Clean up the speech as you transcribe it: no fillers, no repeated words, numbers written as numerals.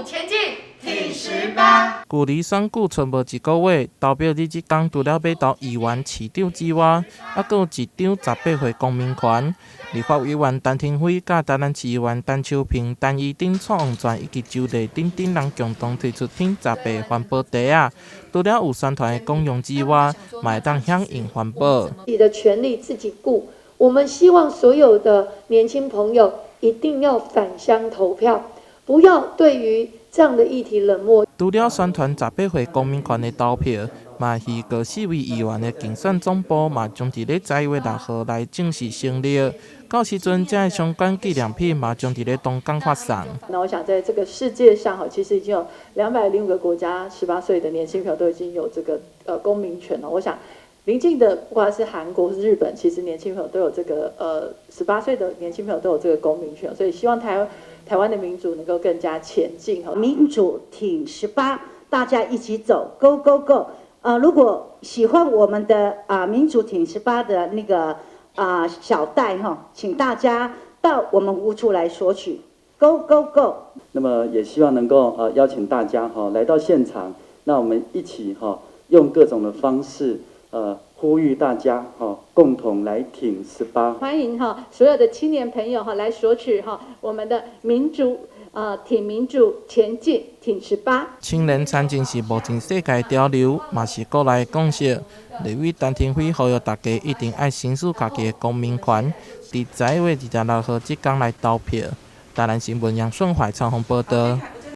前進，挺十八。距離選舉賰無一個月，投票日這工除了欲投議員、市長之外，猶閣有一張18歲公民權。立法委員陳亭妃佮台南市議員陳秋萍、陳怡貞、蔡旺泉以及周麗等等人共同推出挺十八環保袋仔，除了有宣傳的功用之外，嘛會當響應環保。自己的權利自己顧。我們希望所有的年輕朋友一定要返鄉投票，不要對於這樣的議題冷漠。除了宣傳18歲公民權的投票，嘛預告四位議員的競選總部嘛將佇咧11月6號來正式成立。到時陣，這个相關紀念品嘛將佇咧東港發送。那我想，在這個世界上，哈，其實已經有205個國家，18歲的年輕朋友都已經有這個公民權了。我想，鄰近的不管是韓國或是日本，其實年輕朋友都有這個18歲的年輕朋友都有這個公民權，所以希望台灣的民主能夠更加前進。民主挺十八，大家一起走，Go Go Go！如果喜歡我們的啊民主挺十八的那個啊小袋哈，請大家到我們服務處來索取，Go Go Go！那麼也希望能夠邀請大家哈來到現場，那我們一起哈用各種的方式呼籲大家哈共同來挺十八。歡迎哈所有的青年朋友哈來索取哈我們的民主挺民主前進挺十八。青年參政是目前世界潮流，嘛是國內共識。立委陳亭妃呼籲大家一定愛行使家己的公民權，佇11月26號這工來投票。台南新聞楊順懷採訪報導。